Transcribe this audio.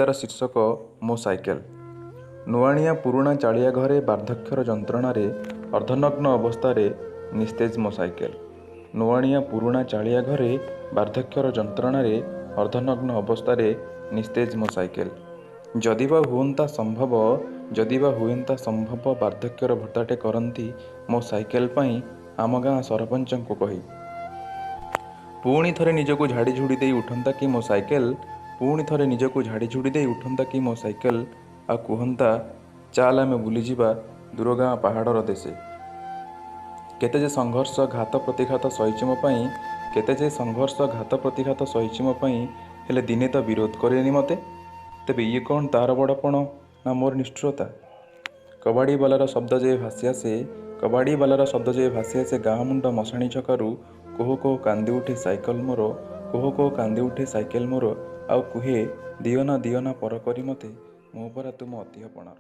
କବିତାର ଶୀର୍ଷକ ମୋ ସାଇକେଲ। ନୁଆଁଣିଆ ପୁରୁଣା ଚାଳିଆ ଘରେ ବାର୍ଦ୍ଧକ୍ୟର ଯନ୍ତ୍ରଣାରେ ଅର୍ଦ୍ଧନଗ୍ନ ଅବସ୍ଥାରେ ନିସ୍ତେଜ ମୋ ସାଇକେଲ। ନୁଆଁଣିଆ ପୁରୁଣା ଚାଳିଆ ଘରେ ବାର୍ଦ୍ଧକ୍ୟର ଯନ୍ତ୍ରଣାରେ ଅର୍ଦ୍ଧନଗ୍ନ ଅବସ୍ଥାରେ ନିସ୍ତେଜ ମୋ ସାଇକେଲ। ଯଦି ବା ହୁଅନ୍ତା ସମ୍ଭବ, ଯଦି ବା ହୁଅନ୍ତା ସମ୍ଭବ, ବାର୍ଦ୍ଧକ୍ୟର ଭତ୍ତାଟେ କରନ୍ତି ମୋ ସାଇକେଲ ପାଇଁ ଆମ ଗାଁ ସରପଞ୍ଚଙ୍କୁ କହି। ପୁଣି ଥରେ ନିଜକୁ ଝାଡ଼ିଝୁଡ଼ି ଦେଇ ଉଠନ୍ତା କି ମୋ ସାଇକେଲ, ପୁଣି ଥରେ ନିଜକୁ ଝାଡ଼ିଝୁଡ଼ି ଦେଇ ଉଠନ୍ତା କି ମୋ ସାଇକେଲ, ଆଉ କୁହନ୍ତା ଚାଲ ଆମେ ବୁଲିଯିବା ଦୂର ଗାଁ ପାହାଡ଼ର ଦେଶେ। କେତେ ଯେ ସଂଘର୍ଷ ଘାତ ପ୍ରତିଘାତ ସହିଛି ମୋ ପାଇଁ, କେତେ ଯେ ସଂଘର୍ଷ ଘାତ ପ୍ରତିଘାତ ସହିଛି ମୋ ପାଇଁ, ହେଲେ ଦିନେ ତ ବିରୋଧ କରେନି ମୋତେ। ତେବେ ଇଏ କ'ଣ ତା'ର ବଡ଼ପଣ ନା ମୋର ନିଷ୍ଠୁରତା? କବାଡ଼ିବାଲାର ଶବ୍ଦ ଯେ ଭାସି ଆସେ, କବାଡ଼ିବାଲାର ଶବ୍ଦ ଯେ ଭାସି ଆସେ ଗାଁ ମୁଣ୍ଡ ମଶାଣି ଛକରୁ, କୋହ କୋହ କାନ୍ଦି ଉଠେ ସାଇକେଲ ମୋର, କୋହ କୋହ କାନ୍ଦି ଉଠେ ସାଇକେଲ ମୋର, ଆଉ କୁହେ ଦିଅନା ଦିଅନା ପର କରି ମୋତେ, ମୁଁ ପରା ତୁମ ଅତି ଆପଣାର।